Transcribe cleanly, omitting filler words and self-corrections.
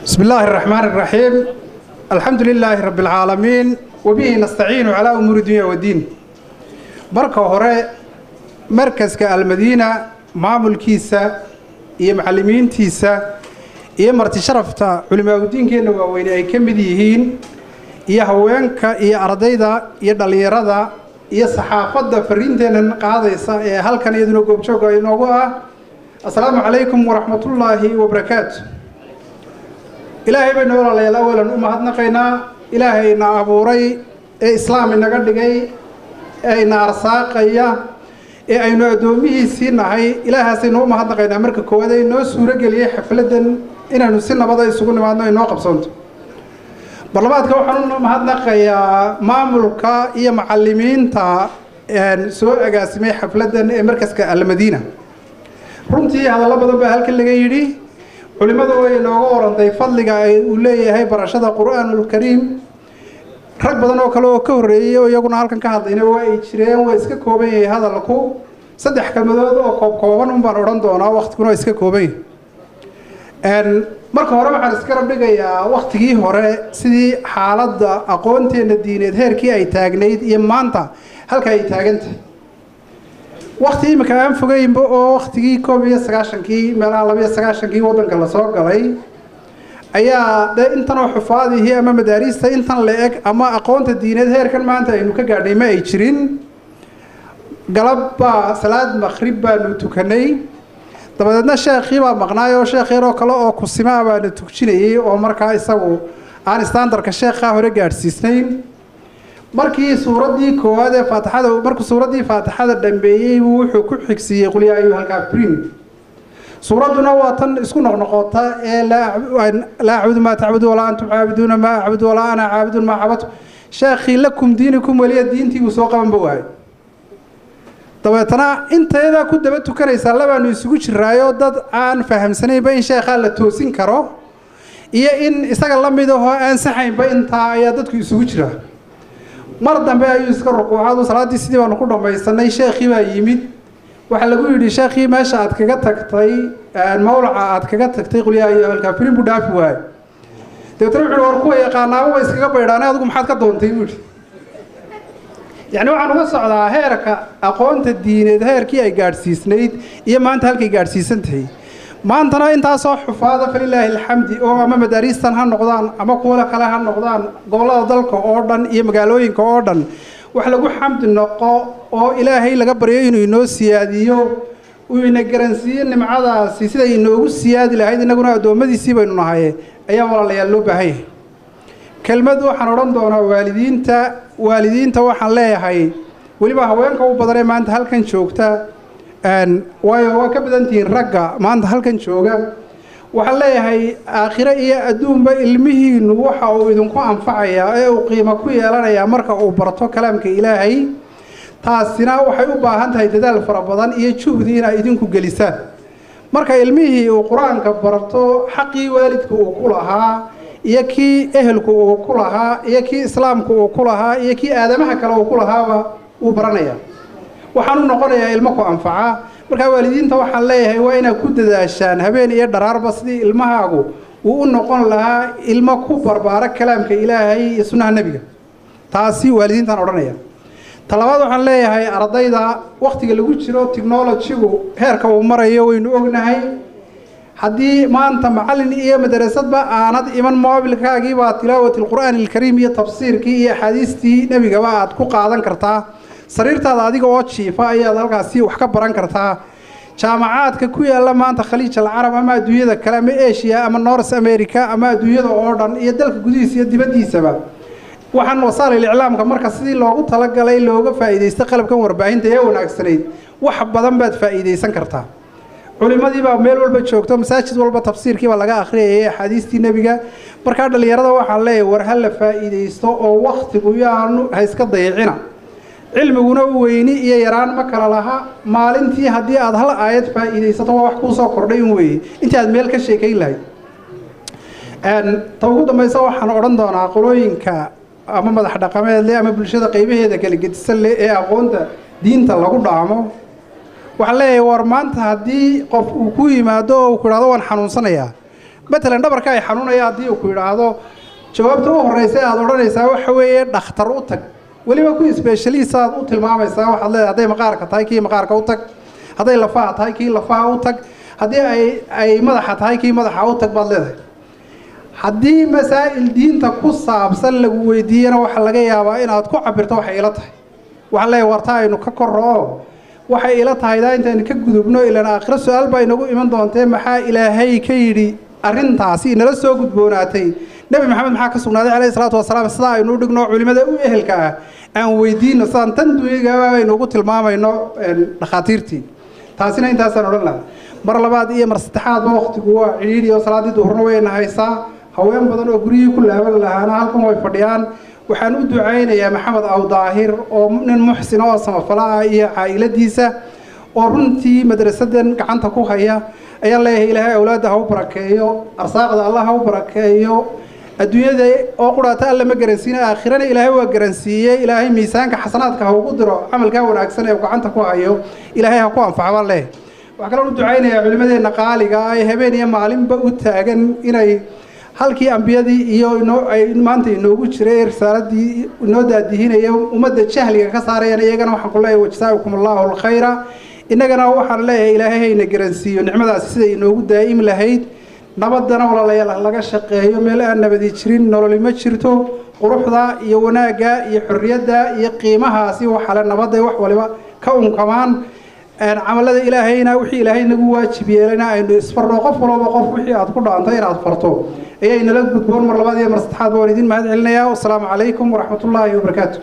بسم الله الرحمن الرحيم، الحمد لله رب العالمين، وبه نستعين على أمور الدنيا والدين. Marka hore, markaska Almadiina maamulkiisa iyo macallimiintiisa iyo marti sharafta culimaadudiinkeenna waaweyne ay ka mid yihiin, iyo haweenka iyo ardayda iyo dhallinyarada iyo saxaafadda fariinteennan qaadaysa ee halkan iyaduna goobjooga inoogu ah, assalaamu calaykum waraxmatullaahi wabarakaatu. Ilaahay baynu, walaalayaal, awalan u mahadnaqaynaa, Ilaahayna abuuray ee Islaam inaga dhigay ee ina arsaaqaya ee aynu addoomihiisii nahay. Ilaahaasaynu u mahadnaqaynaa marka koowaad ee inoo suuro geliyey xafladdan inaynu si nabada isugu nimaadno, inoo qabsoonto. Barlamaadka waxaan u mahadnaqayaa maamulka iyo macallimiinta soo agaasimay xafladdan ee markaska Almadiina. Runtii hadallo badan baa halkan laga yidhi. Culimmadu way inooga warantay fadliga ay uu leeyahay barashada Qur'aanulkariim. Rag badan oo kale oo ka horreeyey oo iyaguna halkan ka hadlayna waa ay jireen. Waa iska kooban yahay hadalku, saddex kelmadood oo koob kooban un baan odhan doonaa, waktiguna waa iska kooban yahay. Marka hore waxaan iska rab dhigayaa waktigii hore sidii xaaladda aqoonteenna diineed heerkii ay taagnayd iyo maanta halka ay taagantahay. Wakti imika aan fogeynba oo waktigii 91-kii, meelaha 92-kii waddanka lasoo galay, ayaa de intan oo xufaadihii ama madaariista intan la eg ama aqoonta diineed heerkan maanta aynu ka gaadhnay ma ay jirin. Galab baa salaad maqrib baanu tukanay. Dabadeedna sheekhii baa maqnaay oo sheekh yaroo kale oo kusimaa baana tujinayey oo markaa isagu aan standardka sheekhaa hore gaadhsiisnayn. Markii suuraddii koowaad ee Faatixada, markuu suuraddii Faatixada dhambeeyey, buu wuxuu ku xigsiiyey "Qul yaa ayuha alkaafiriin". Suuradduna waa tan isku noqnoqota ee "laa acbudu maa tacbudu walaa antum caabiduuna maa acbudu walaa ana caabidun maa cabadtu". Sheekhii "lakum diinikum weliya diintii" buu soo qabanba waayey. Dabeetana inteedaa ku daba tukanaysaa labaanu isugu jiraayo, dad aan fahamsanaynba in sheekhaa la toosin karo iyo in isaga la mid ahoo aan saxaynba, intaa ayaa dadku isugu jira. Mar dambe ayuu iska rukuucadu, salaaddii sidii baanu ku dhammaysanay. Sheekhii baa yimid. Waxaa lagu yidhi, "Sheekhii, meesha aad kaga tagtay, mawlaca aad kaga tagtay 'Qul yaa ayuha alkaafiriin' buu dhaafi waayey." Dabeetana wuxu uhi, "War kuwa yaqaanaaba way iskaga baydhaanay, adigu maxaad ka doontay?" buu yidhi. Yacni waxaan uga socdaa heerka aqoonta diineed heerkii ay gaadhsiisnayd iyo maanta halkay gaadhsiisan tahay. Maantana intaasoo xufaada, falilaahi alxamdi, oo ama madaariistan ha noqdaan ama kuwa kale ha noqdaan, gobollada dalka oo dhan iyo magaalooyinka oo dhan, wax lagu xamdi noqo oo Ilaahay laga baryo inuu inoo siyaadiyo, uu ina garansiiyo nimcadaasi siday inoogu siyaadi lahayd, innaguna addoommadiisii baynu nahay, ayaa walaalayaal loo baahan yahay. Kelmad waxaan odhan doonaa waalidiinta. Waalidiinta waxaan leeyahay, weliba haweenka u badanee maanta halkan joogta, waayo waa ka badan tihiin ragga maanta halkan jooga, waxaan leeyahay aakhiro iyo adduunba ilmihiinu waxa uu idinku anfacayaa ee uu qiimo ku yeelanayaa marka uu barto kalaamka Ilaahay. Taasina waxay u baahan tahay dadaal fara badan iyo juhdi inaa idinku gelisaan. Marka ilmihii uu Qur-aanka barto, xaqii waalidka uu ku lahaa iyo kii ehelku uu ku lahaa iyo kii Islaamku uu ku lahaa iyo kii aadamaha kale uu ku lahaaba wuu baranaya, waxaanu noqonayaa ilmo ku anfaca. Markaa waalidiinta waxaan leeyahay, waa inaad ku dadaashaan habeen iyo dharaarba sidii ilmahaagu uu u noqon lahaa ilmo ku barbaara kalaamka Ilaahay iyo sunnaha Nebiga. Taasi waalidiintaan odhanaya. Talabaad waxaan leeyahay ardayda. Wakhtiga lagu jiro technologygu heerka uu marayo waynu ognahay. Haddii maanta macallin iyo madarasadba aanad iman, mobilkaagii baa tilaawat alqur'aan alkariim iyo tafsiirkii iyo axaadiistii Nebigaba aad ku qaadan kartaa. Sariirtaada adiga oo jiifa ayaad halkaasi wax ka baran kartaa. Jaamacaadka ku yaalla maanta Khaliij Alcarab ama adduunyada kale ama Asia ama North America ama adduunyada oo dhan iyo dalka gudihiisa iyo dibaddiisaba, waxaan wasaa'il iclaamka marka sidii loogu talagalay looga faa'iidaysta, qalabkan warbaahinta ee wanaagsanayd, wax badan baad faa'iidaysan kartaa. Culimadii baa meel walba joogto, masaajid walba tafsiirkii baa laga akhriyayay, axaadiistii Nebiga. Markaa dhallinyarada waxaan leeyahay, war ha la faa'iidaysto oo wakhtigu yaanu ha iska dayicina. Cilmiguna weyni iyo yaraan ma kala laha. Maalintii haddii aad hal aayad faa'iidaysato, waa wax kuu soo kordhay in weeye intii aad meel ka sheekayn lahayd. Ta ugu dambaysa waxaan odhan doonaa qolooyinka ama madax dhaqameed leh ama bulshada qaybaheeda kala gedisan leh ee aqoonta diinta lagu dhaamo, waxaan leeyahay, war maanta haddii qof uu ku yimaado oo uu ku idhahdo, "Waan xanuunsanayaa," Matalan, dhabarka ay xanuunaya haddii uu ku yidhaahdo, jawaabta u horreysa aad odhanaysaa waxa weeye dhakhtar u tag. Weliba ku specialist aad u tilmaamaysaa. Waxaad leedahay, hadday maqaarka tahay, kii maqaarka u tag; hadday lafaha tahay, kii lafaha u tag; haddii ay madaxa tahay, kii madaxa u tag baad leedahay. Haddii masaa'il diinta ku saabsan lagu weydiiyana, waxaa laga yaabaa inaad ku cabirto "waxay ila tahay". Waxaan leeyahay, warta aynu ka korro oo "waxay ila tahay" daa intaynu ka gudubno, ilaan aakhiro su-aal baa inagu iman doontee, maxaa Ilaahay ka yidhi arrintaasi inala soo gudboonaatay? Nebi Maxamed maxaa ka sugnaaday, calayhi salaatu wasalaam? Sidaa aynu u dhigno, culimada u ehelka ah aan weydiino, sidaan tan dunyagaba aynu ugu tilmaamayno dhakhaatiirtii. Taasina intaasaan odhan lahaa. Mar labaad iyo mar saddexaadba, waqtigu waa cidhiidhi oo salaaddii duhurna wayna haysaa. Haween badan oo guryihii ku laaban lahaana halkan way fadhiyaan. Waxaan u ducaynayaa Maxamed Awdaahir oo nin muxsina oo samafala ah iyo caa'iladiisa oo runtii madrasadan gacanta ku haya. Ayaan leeyahay, Ilaahay awlaadda ha u barakeeyo, arsaaqda Allah ha u barakeeyo. Adduunyada oo quraata Alla ma garansiina, aakhirana Ilaahay waa garansiiyey. Ilaahay miisaanka xasanaadka ha ugu diro. Camalkaa wanaagsan ee uu gacanta ku hayo Ilaahay ha ku anfaco baan leeyahay. Waxaa kaloo u ducaynayaa culimadeenna qaaliga ah ee habeen iyo maalinba u taagan inay halkii ambiyadii iyo inoo ay maanta inoogu jiray risaaladii inoo daadihinaya, ummadda jahliga ka saarayaan. Iyagana waxaan ku leeyahay, wajazaakum Allahu alkhayra. Innagana waxaan leeyahay, Ilaahay hayna garansiiyo nicmadaasi siday inoogu daa'imi lahayd. Nabadana, walaalayaal, laga shaqeeyo. Meel aan nabadi jirin nololi ma jirto. Quruxda iyo wanaagga iyo xorriyadda iyo qiimahaasi waxale nabadda wax waliba ka unkamaan. Camalada Ilaahayna, wixii Ilaahay nagu waajib yeelayna, aynu isfarno. Qof walba qof wixii aad ku dhaanto inaad farto ayay nala gudboon. Mar labaad iyo mar saddexaad waan idin mahad celinayaa. Wasalaamu calaykum waraxmatullaahi wabarakaatu.